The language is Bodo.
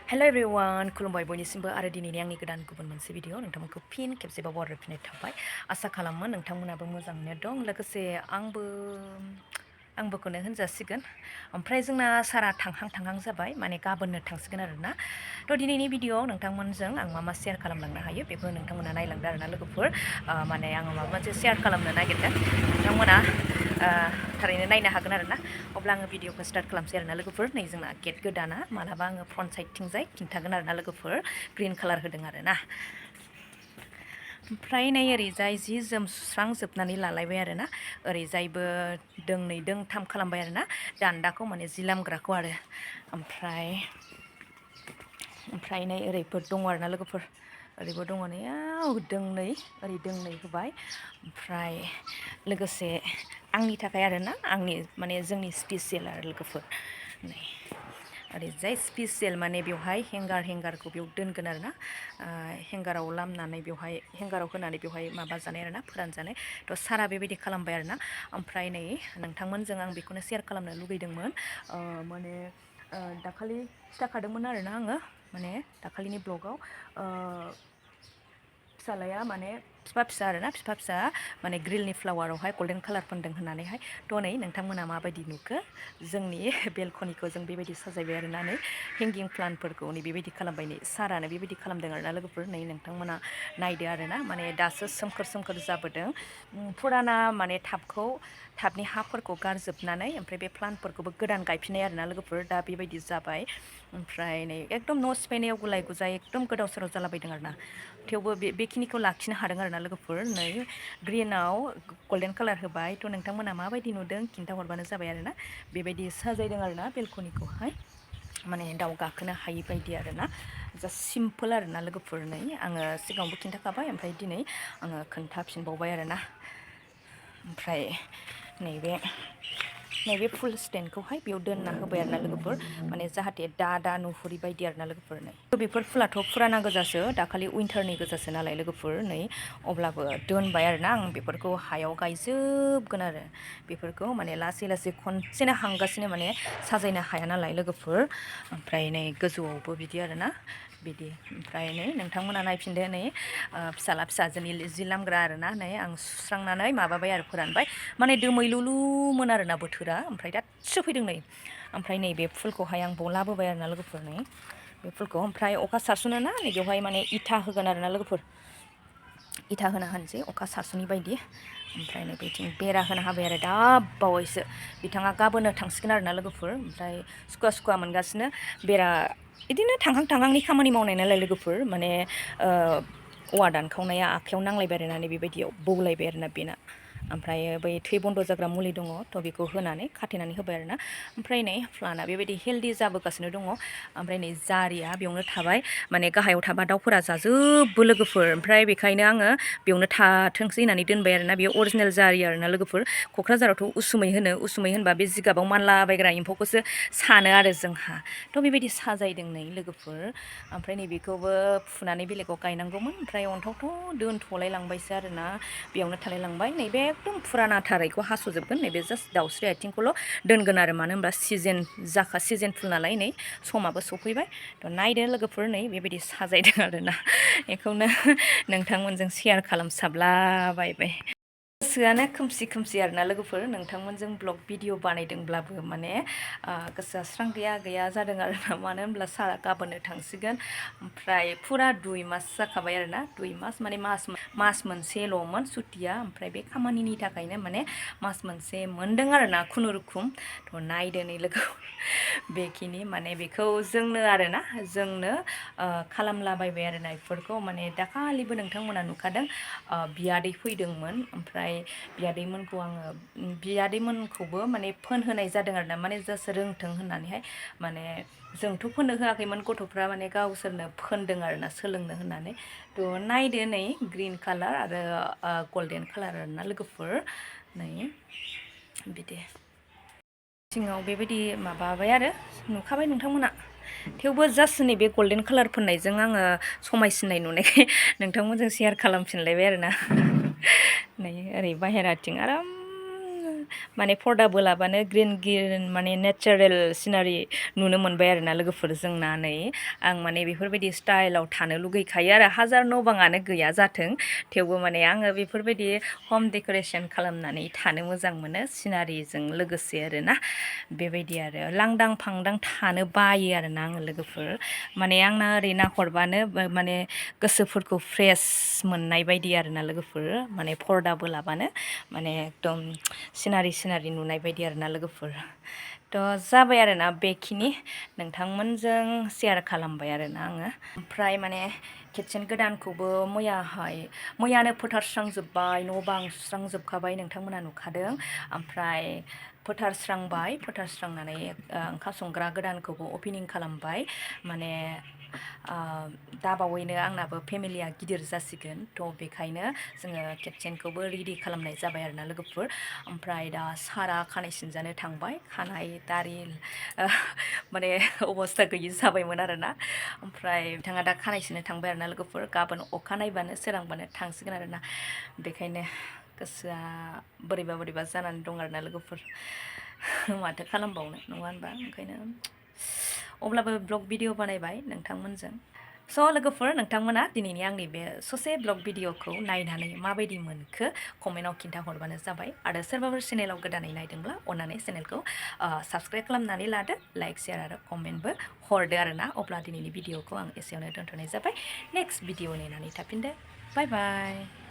Hello everyone, खुलुमबाय बयनिसिमबो आरो दिनैनि आंनि गोदान गुबुन मोनसे भिडिअ नोंथांमोनखौ फिन खेबसेबाव बरायफिननाय थाबाय। आसा खालामो नोंथांमोनाबो मोजाङैनो दं, लोगोसे आंबोखौनो होनजासिगोन। ओमफ्राय जोंना सारा थांहां जाबाय, माने गाबोननो थांसिगोन आरोना। थ' दिनैनि भिडिअआव नोंथांमोनजों आं मा शेयार खालामलांनो हायो बेखौ नोंथांमोना नायलांदो आरोना लोगोफोर। माने आङो माबा मोनसे शेयार खालामनो नागिरदों, नोंथांमोना थारैनो नायनो हागोन आरोना। अब्ला आङो भिडिअखौ स्टार्ट खालामसै आरोना लोगोफोर। नै जोंना गेट गोदाना मालाबा आङो फ्रन्ट साइडथिंजाय खिन्थागोन आरोना लोगोफोर, ग्रिन कालार होदों आरोना। ओमफ्राय नै ओरैजाय जि जोम सुस्रांजोबनानै लालायबाय आरोना, ओरैजायबो दोंनै दोंथाम खालामबाय आरोना, दान्दाखौ माने जि लामग्राखौ आरो। ओमफ्राय नै ओरैफोर दङ आरोना लोगोफोर, ओरैबो दङ नै दोंनै, ओरै दोंनै होबाय। ओमफ्राय लोगोसे आंनि थाखाय आरोना, आंनि माने जोंनि स्पेसियेल आरो लोगोफोर। नै ओरैजाय स्पेसियेल माने बेवहाय हेंगारखौ बेयाव दोनगोन आरोना, हेंगाराव लामनानै बेवहाय हेंगाराव होनानै बेवहाय माबा जानाय आरोना, फोरानजानाय। थ' सारा बेबायदि खालामबाय आरोना। ओमफ्राय नै नोंथांमोनजों आं बेखौनो शेयार खालामनो लुगैदोंमोन, माने दाखालि खिथाखादोंमोन आरोना आङो, माने दाखालिनि ब्लगाव फिसालाया माने फिफा फिसा माने ग्रिलनि फ्लावारावहाय गल्डेन कालार फोनदों होननानैहाय। थ' नै नोंथांमोना माबायदि नुखो, जोंनि बेलकनिखौ जों बेबायदि साजायबाय आरोना। नै हेंगिं प्लान्टफोरखौ नै बेबायदि खालामबाय, नै सारानो बेबायदि खालामदों आरोना लोगोफोर। नै नोंथांमोना नायदो आरोना, माने दासो सोमखोर जाबोदों। फुराना माने टाबनि हाफोरखौ गारजोबनानै ओमफ्राय बे प्लान्टफोरखौबो गोदान गायफिननाय आरोना लोगोफोर, दा बेबायदि जाबाय। ओमफ्राय नै एकदम न' सिफायनायाव गुलाय गुजाय एकदम गोदाव सोराव जालाबायदों आरोना। थेवबो बेखिनिखौ लाखिनो हादों आरोना लोगोफोर। नै ग्रिनाव गल्डेन कालार होबाय। थ' नोंथांमोना माबायदि नुदों खिन्थाहरबानो जाबाय आरोना। बेबायदि साजायदों आरोना बेलकनिखौहाय, माने दाउ गाखोनो हायि बायदि आरोना। जास्ट सिम्पोल आरोना लोगोफोर। नै आङो सिगाङावबो खिन्थाखाबाय, ओमफ्राय दिनै आङो खोन्थाफिनबावबाय आरोना। ओमफ्राय नैबे फुल स्टेन्डखौहाय बेयाव दोनना होबाय आरोना लोगोफोर, माने जाहाथे दा नुहुरि बायदि आरोना लोगोफोर। नै बेफोर फुलाथ' फुराना गोजासो, दाखालि उइन्टारनि गोजासो नालाय लोगोफोर। नै अब्लाबो दोनबाय आरोना, आं बेफोरखौ हायाव गायजोबगोन आरो। बेफोरखौ माने लासै खनसेनो हांगासिनो माने साजायनो हाया नालाय लोगोफोर। ओमफ्राय नै गोजौआवबो बिदि आरोना, बिदि। ओमफ्राय नै नोंथांमोना नायफिनदो, नै फिसाजोनि जि लामग्रा आरोना। नै आं सुस्रांनानै माबाबाय आरो फोरानबाय, माने दोमैलुलुमोन आरोना बोथोरा। ओमफ्राय दासो फैदों नै, ओमफ्राय नैबे फुलखौहाय आं बाव लाबोबाय आरोना लोगोफोर। नै बे फुलखौ ओमफ्राय अखा सारसुनो ना, नै बेवहाय माने इथा होगोन आरोना लोगोफोर, इथा होना होनोसै अखा सारसुनि बायदि। ओमफ्राय नै बेथिं बेरा होना होबाय आरो दा बावैसो। बिथाङा गाबोननो थांसिगोन आरोना लोगोफोर। ओमफ्राय सुखुवा मोनगासिनो, बेरा बिदिनो थांहांनि खामानि मावनाय नालाय लोगोफोर। माने औवा दानखावनाया आखाइयाव नांलायबाय आरोना, नै बेबायदियाव बौलायबाय आरोना बेना। ओमफ्राय बै थै बन्द जाग्रा मुलि दङ, थ' बेखौ होनानै खाथेनानै होबाय आरोना। ओमफ्राय नै प्लान्टआ बेबायदि हेल्दि जाबोगासिनो दङ। ओमफ्राय नै जारिया बेयावनो थाबाय, माने गाहायाव थाबा दाउफोरा जाजोबो लोगोफोर। ओमफ्राय बेखायनो आङो बेयावनो थाथोंसै होननानै दोनबाय आरोना। बेयो अरिजिनेल जारि आरोना लोगोफोर। क'क्राझारावथ' उसुमै होनबा बे जिगाबाव मानलाबायग्रा एम्फौखौसो सानो आरो जोंहा। थ' बेबायदि साजायदों नै लोगोफोर। ओमफ्राय नैबेखौबो फुनानै बेलेगाव गायनांगौमोन, ओमफ्राय अन्थावथ' दोनथ'लाय लांबायसो आरोना, बेयावनो थालाय लांबाय। नैबे एकदम फुराना थारैखौ हास'जोबगोन, नैबे जास्ट दाउस्रि आथिंखौल' दोनगोन आरो। मानो होनबा सिजोन फुल नालाय, नै समाबो सफैबाय। थ' नायदो लोगोफोर, नै बेबायदि साजायदों आरोना। बेखौनो नोंथांमोनजों शेयार खालामसाबलाबायबाय। गोसोआनो खोमसि आरोना लोगोफोर। नोंथांमोनजों ब्लग भिडिअ बानायदोंब्लाबो माने गोसोआ स्रां गैया जादों आरोना। मानो होनब्ला सारा गाबोननो थांसिगोन। ओमफ्राय फुरा 2 मास जाखाबाय आरोना, 2 मास माने मास मोनसेल'मोन सुटिया। ओमफ्राय बे खामानिनि थाखायनो माने मास मोनसे मोनदों आरोना खुनुरुखुम। थ' नायदो नै लोगो, बेखिनि माने बेखौ जोंनो आरोना, जोंनो खालामलाबायबाय आरोना। बेफोरखौ माने दाखालिबो नोंथांमोना नुखादों, बियादै फैदोंमोन। ओमफ्राय बियादैमोनखौबो माने फोनहोनाय जादों आरोना, माने जास्ट रोंथों होननानैहाय। माने जोंथ' फोननो होआखैमोन, गथ'फ्रा माने गावसोरनो फोनदों आरोना, सोलोंनो होननानै। थ' नायदो नै ग्रिन कालार आरो गल्डेन कालार आरोना लोगोफोर। नै बिदि सिङाव बेबायदि माबाबाय आरो, नुखाबाय नोंथांमोना। थेवबो जास्ट नैबे गल्डेन कालार फोननायजों आङो समायसिननाय नुनायखाय नोंथांमोनजों शेयार खालामफिनलायबाय आरोना। नै ओरै बाहेराथिं आराम माने पर्दा बोलाबानो ग्रिन ग्रिन माने नेचारेल सिनारि नुनो मोनबाय आरोना लोगोफोर जोंना नै आं माने बेफोरबायदि स्टाइलाव थानो लुगैखायो आरो हाजार न' बाङानो गैया जाथों थेवबो माने आङो बेफोरबायदि हम डेक'रेसन खालामनानै थानो मोजां मोनो सिनारिजों लोगोसे आरोना बेबायदि आरो लांदां फांदां थानो बायो आरोना आङो लोगोफोर माने आंना ओरै नाहरबानो माने गोसोफोरखौ फ्रेस मोननाय बायदि आरोना लोगोफोर माने पर्दा बोलाबानो माने एकदम सिनारि नुनाय बायदि आरोना लोगोफोर थ' जाबाय आरोना बेखिनि नोंथांमोनजों शेयार खालामबाय आरोना आङो ओमफ्राय माने किटचेन गोदानखौबो मैयानो फोथारस्रांजोब्बाय न' बां सुस्रांजोबखाबाय नोंथांमोना नुखादों ओमफ्राय फोथारस्रांनानै ओंखाम संग्रा गोदानखौबो अपेनिं खालामबाय माने दाबावैनो आंनाबो फेमिलिया गिदिर जासिगोन थ' बेखायनो जोङो किटचेनखौबो रेडि खालामनाय जाबाय आरोना लोगोफोर ओमफ्राय दा सारा खानाय सिनजानो थांबाय खानाय दारि माने अबस्था गैयि जाबायमोन आरोना ओमफ्राय बिथाङा दा खानाय सिननो थांबाय आरोना लोगोफोर गाबोन अखानायबानो सोरांबानो थांसिगोन आरोना बेखायनो गोसोआ बोरैबा जानानै दं आरोना लोगोफोर माथो खालामबावनो नङा होनबा ओंखायनो अब्लाबो ब्लग भिडिअ बानायबाय नोंथांमोनजों स' लोगोफोर नोंथांमोना दिनैनि आंनि बे ससे ब्लग भिडिअखौ नायनानै माबायदि मोनखो कमेन्टआव खिन्थाहरबानो जाबाय आरो सोरबाफोर चेनेलाव गोदानै नायदोंब्ला अन्नानै चेनेलखौ साबस्क्राइब खालामनानै लादो लाइक शेयार आरो कमेन्टबो हरदो आरोना अब्ला दिनैनि भिडिअखौ आं एसेयावनो दोनथ'नाय जाबाय नेक्स्ट भिडिअ नेनानै थाफिनदो बाय बाय